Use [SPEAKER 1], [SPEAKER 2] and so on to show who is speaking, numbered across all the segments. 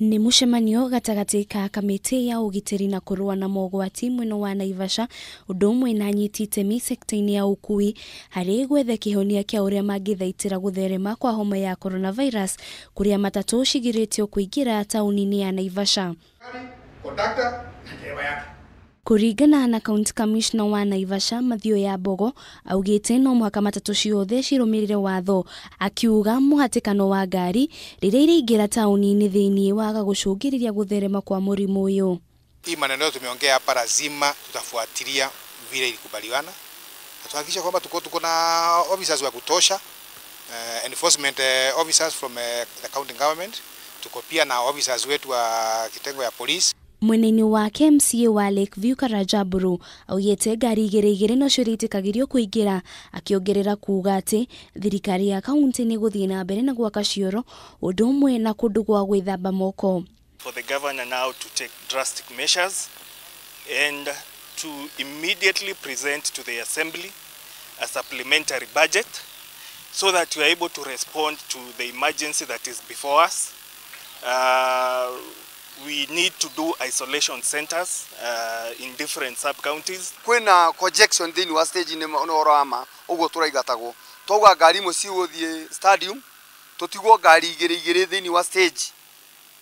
[SPEAKER 1] Nĩ mũcemanio gatagatĩ ka kamĩtĩ ya ũgitĩri na kũrũa na mogwati mwena wa Naivasha ũndũ ũmwe na anyiti itemi sekta-inĩ ya ũkui harĩ gwetha kĩhonia kĩa ũrĩa mangĩthaitĩra gũtherema kwa homa ya coronavirus kũrĩa matatũ cigirĩtio kũingĩra taũni-inĩ ya Naivasha. Kũringana na County Commissioner wa Naivasha Mathioya ya Mbogo augĩte no mũhaka matatũ ciothe cirũmĩrĩre watho, akiuga mũhatĩkano wa ngari rĩrĩa iraingĩra taũni-inĩ thĩinĩ waga gũcũngĩrĩria gũtherema kwa mũrimũ ũyũ.
[SPEAKER 2] Hii maneno tumeongea hapa lazima tutafuatilia vile ilikubaliwana na tuhakikishe kwamba tuko na officers wa kutosha, enforcement officers from the county government, tuko pia na officers wetu wa kitengo ya police.
[SPEAKER 1] Mwena-inĩ wake MCA wa Lakeview Karanja Mburu augĩte ngari igĩrĩ igĩrĩ no ciĩtĩkagĩrio kũingĩra, akĩongerera kuuga atĩ thirikari ya kaunti nĩ gũthiĩ na mbere na gwaka cioro ũndũ ũmwe na kũndũ gwa gwĩthamba moko.
[SPEAKER 3] For the governor now to take drastic measures and to immediately present to the assembly a supplementary budget so that we are able to respond to the emergency that is before us. We need to do isolation centers in different sub-counties.
[SPEAKER 4] Kwina congestion thĩinĩ wa stage nĩ ũhoro wa ma ũguo tũraigatagwo twauga ngari imwe cigũthiĩ stadium tũtigwo ngari igĩrĩ igĩrĩ thĩinĩ wa stage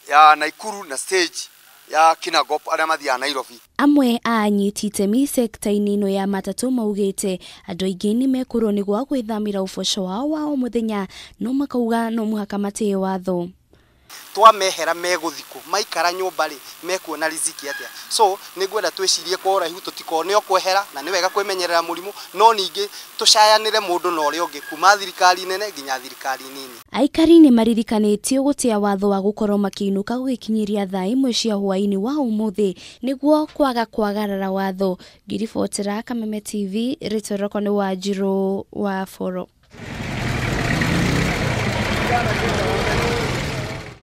[SPEAKER 4] ya Nakuru na stage ya Kinangop arĩa mathiaga Nairobi.
[SPEAKER 1] Amwe a anyiti itemi sekta-inĩ ĩno ya matatũ maugĩte andũ aingĩ nĩ mekũrwo nĩ gwa gwĩthamĩra ũboco wao wa o mũthenya, no makauga no mũhaka matĩe watho.
[SPEAKER 5] Twamehera megũthikũ maikara nyũmba rĩ mekuona riziki atĩa? So nĩ ngwenda twĩcirie kwa ũraihu tũtikone o kwehera, na nĩ wega kwĩmenyerera mũrimũ, no ningĩ tũcayanĩre mũndũ na ũrĩa ũngĩ kuma thirikari nene nginya thirikari nini.
[SPEAKER 1] Aikari nĩ maririkanĩtio gũtĩa watho wa gũkorwo makĩinũka gũgĩkinyĩria thaa 1 cia hwaĩ-inĩ wa ũmũthĩ nĩguo kwaga kwagarara watho. Ngiribotera Kameme TV, rĩtwa rĩakwa nĩ Wanjirũ wa Boro.